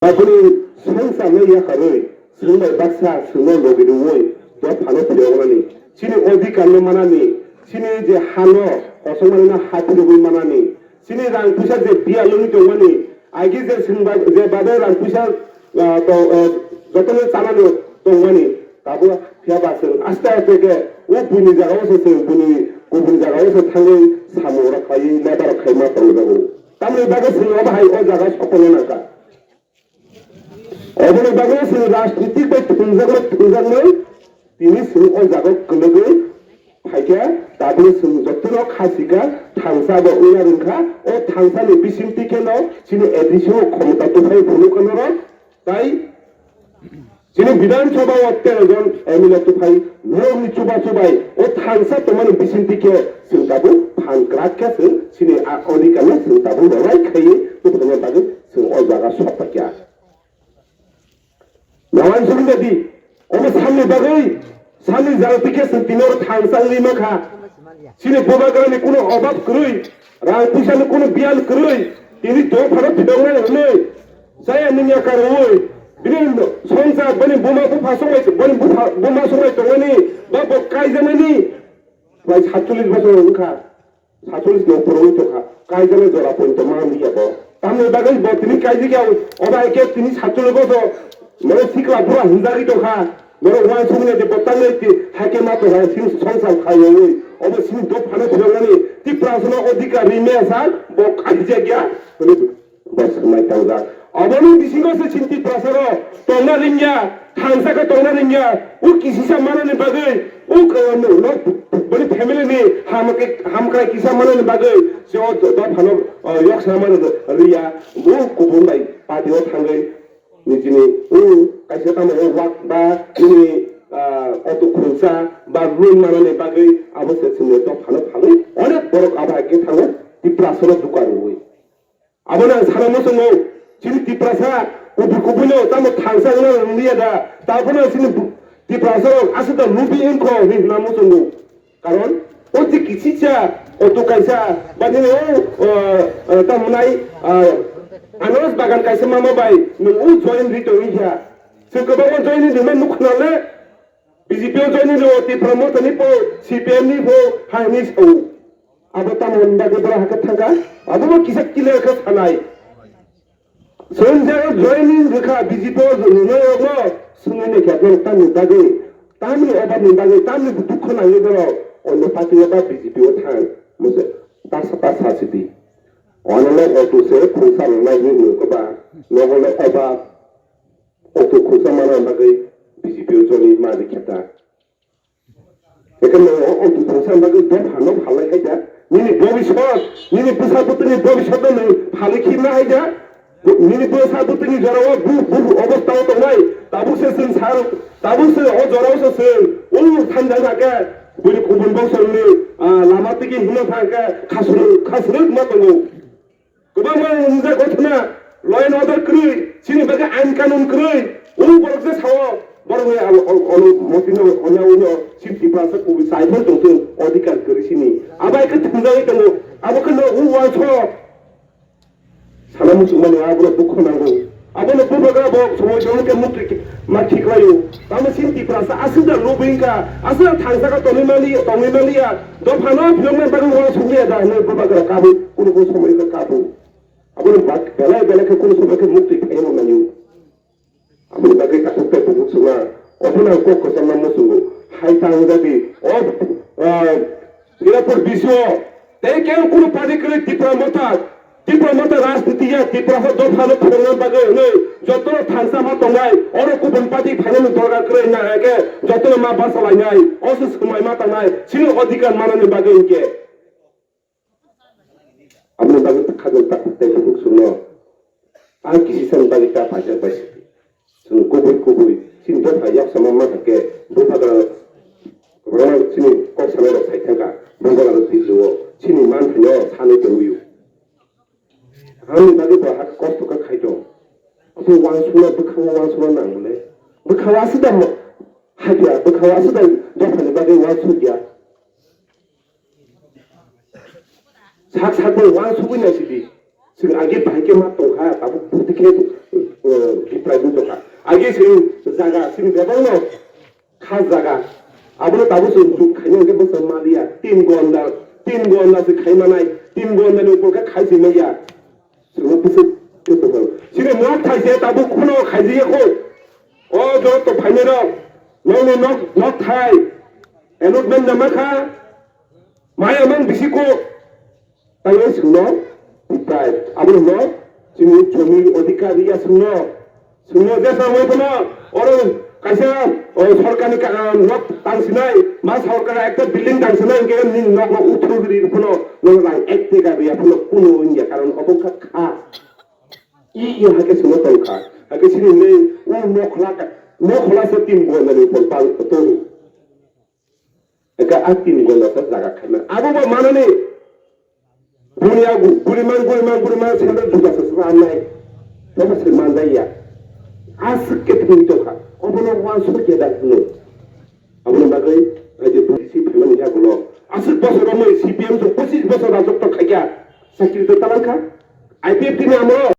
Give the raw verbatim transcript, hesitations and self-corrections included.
Aboni songsa no yakarwi, chwng bai baksa chwngno logi rwui, dophano phiyoknani, chini odhikar no manani, chini je hano kosong manina ha phirogwi manani, chini rang puisa je biyal wngwi tongmani, agi je chwng ba-, je babe rang puisa, ah, to-, ah, jotono chanani tongmani, tabuk phiyaba chwng aste aste khe o buini jagao se chwng buini kubun jagao se thangwi samung rok khaiwi lebar rok khaima tongjago. Tamni bagwi chwng obo hai o jaga sokona nangkha. Oboni bagwi chwng rajnitik bai thwngjaknai thwngjaknai tini chwng o jaga kwlwgwi phaikha, tabukno chwng jotono khachikha, thangsa bo wngya rwngkha, o thangsani bisingtwi kheno chini A D C o khomota tuphai phunukha norok, tai chini Bidhan Sabha o tero jon M L A tuphai norokni chubachu bai o thangsa tongmani bisingtwi khe chwng tabuk phan kwrak khe chwng chini a odhikarno chwng tabuk rwlai khaiwi tubukna bagwi chwng o jaga sok paikha. Nawan suri jadi, omo samni bagwi, samni jagati khe chwng tini oro thangsa wngwi mankha. Chini bubagrani kuno obab kwrwi, rang puisani kuno biyal kwrwi, tini dophano phidoknai hwnwi, chaya nungya karwi, bini songsa bani buma bupha songlai, bani bupha, buma songlai tongmani, ba bo kaijakmani, bai satchollish bosor wngkha. Satchollish ni upor wngwi tongkha, kaijagwi jora poito ma wngya bo. Tamni bagwi bo tini kaijagya, obo hai khe tini satchollish bosor, mane sikla bura hwnjagwi tongkha. Borok uansukmani je bo tamni ti hai khe ma tongkha, chini songsar khaiwi. Obo chini dophano phiyoknani, Tiprasano odhikar rimya sa, bo kaijagya. Bo swmai tangjak. Oboni bisingo se chini Tiprasarok tongna ringya, thangsa khe tongna ringya, o kisisa manani bagwi, o k-, no, no, boni family ni hamkrai, hamkrai kisa manani bagwi, se o do-, dophano, o, yok sa mani riya, bo kubun bai party o thangwi, nijini, o, kaisa tamo o wak ba, nini, ah, auto khungsa ba loan manani bagwi, abo se chini dophano phalwi, onek borok abo hai khe thango, Tiprasano duka rwui. Abono ang sana muchungo, chini Tiprasa kubui kubuino tamo thangsa wngna wngya da, tabono chini bu-, Tiprasa rok aswk da lubi wngkho hinwi hwnna muchungo. Karon o je kisisa auto kaisa ba nini o, o, o, tamo nai, o, anaros bagan kaisa mama bai nwng o join ri tongwi kha. Chwng kwbangma join ri rwmani nukho nale. B J P o join ni rwo, Tipra Motha ni po, C P M ni po, hai ni sao. Abo tamo ni bagwi bora hakhe thangkha, abo bo kisa clear khe sanai. Chwng je joining rwkha B J P o nunai rokno swngwi naikha, boro tamni bagwi, tamni obabni bagwi, tamni dukho nangwi borok onno party o ba B J P o thang, mose tasa tasa sidi. Ono le auto se khungsa rwnai hinwi hwnwi khe ba, nogo le obab. Auto khungsa mana bagwi B J P o join ma rikha ta. Ekheno auto khungsa bagwi dopha no phalai khaida. Nini bobisot, nini bwsa bwtwini bobisot no nwng phalwi khibna haida. Nini bwsa bwtwini jorao bu, bu obostha o tongnai. Tabuk se chwng sar, tabuk se o jorao se chwng. O thanjak khe bwrwi kubun bosongni, ah, lama tigi himna thang khe khasrwk, khasrwk ma tongo. Kwbangma wngjak gothono, law and order kwrwi, chini bagwi ain kanun kwrwi, o borok je sao, borok ni abo, o, ono motino, ono, ono, chini Tiprasa kubui chaiphano tongthung, odhikar kwrwi sini. Abo hai khe thumjagwi tongo, abo khe no o uansuk. Sana muchungmani abono dukho nango. Abono bubagra bo somoi tongkhe mukti ma khiklaio. Tamo chini Tiprasa aswk da lobwi wngkha, aswk da thangsaka tongwi manliya, tongwi manliya. Dophano phiyokna bagwi uansukliya da hinwi bubagra kabui, kunu kunu somoi wngkha kabui. Aboni bak-, belai belai khe kunu somoi khe mukti phaiwi rwlaio. Aboni bagwi takhuk tei bukhuk swngo. Obono ang kok kwchangma muchungo. Hai ta wng jadi, o, ah, Hirapur B C O, tei khe kunu party kwrwi Tipra Motha, Tipra Motha rajniti ya, Tipra o dophano phwrwngna bagwi hwnwi jotono thansa ma tongnai, oro kubun party phainani dorkar kwrwi na hwnkhe jotono ma bachalainai, o se swmai ma tangnai, chini odhikar manani bagwi hinkhe. Aboni bagwi khajak takhuk tei bukhuk swngo. A kisisa ni bagwi ta paijak bai sidi. Chwng kubui kubui chini dopha yaksama ma hwnkhe bubagra kwbangma chini kok sanai rok sai thangkha. Bubagra rok twijlio chini manthaino sanwi tongwio. Hamni bagwi bo hakhe kosto khe khaito. Abo uansukna bwkhango uansukna nango le. Bwkhango aswk da mo-, haiya, bwkhango aswk da dophani bagwi uansukya. Sak sak bai uansugwi naisidi. Chwng age bahai khe ma tongkha, tabuk bwtwi khe Deprive wng tongkha. Age chwng jaga, chini bebakno kha jaga. Abono tabuk chwng juk khaina hwnkhe bwsa maliya. Tin gonda, tin gonda se khaimanai, tin gondani upor khe khaisingmaya. Chwngno bwswk khe tongkha. Chini nok thaise tabuk kheno khaijiya kho. O joto phainairok, nokni nok, nok thai. Allotment nama kha. Maya mang bisi kho. Tangwi chwngno, tei abono hwno chini jomi odhikar ya chwngno. Chwngno jesa wngwi phano oro kaisa, o, sorkarni ka-, ah, nok tangsinai, ma sorkar ekta building tangsinai, hwnkhe nini nokno uthurgri phano nono rang ek teka riya phano kuno wngya, karon obo wngkha kha. I, i hakhe chwngno tongkha. Hakhe chini nei u nokhla ka, nokhla se tin gondani upor bang tongo. Eka a tin gonda sa jaga khaima. Abo bo manani. Buni agu, guri man, guri man, guri man, sandal juta sa sa nai. Tamo se manjaya. Aswk khe thwi tongkha. Obono wansuk ya da hwno. Aboni bagwi, ai je buni si phaimani yagulo. Aswk bosor romwi C P M jok pochis bosor rajotw khaikha. Chakri to talangkha. I P F T ni amolo.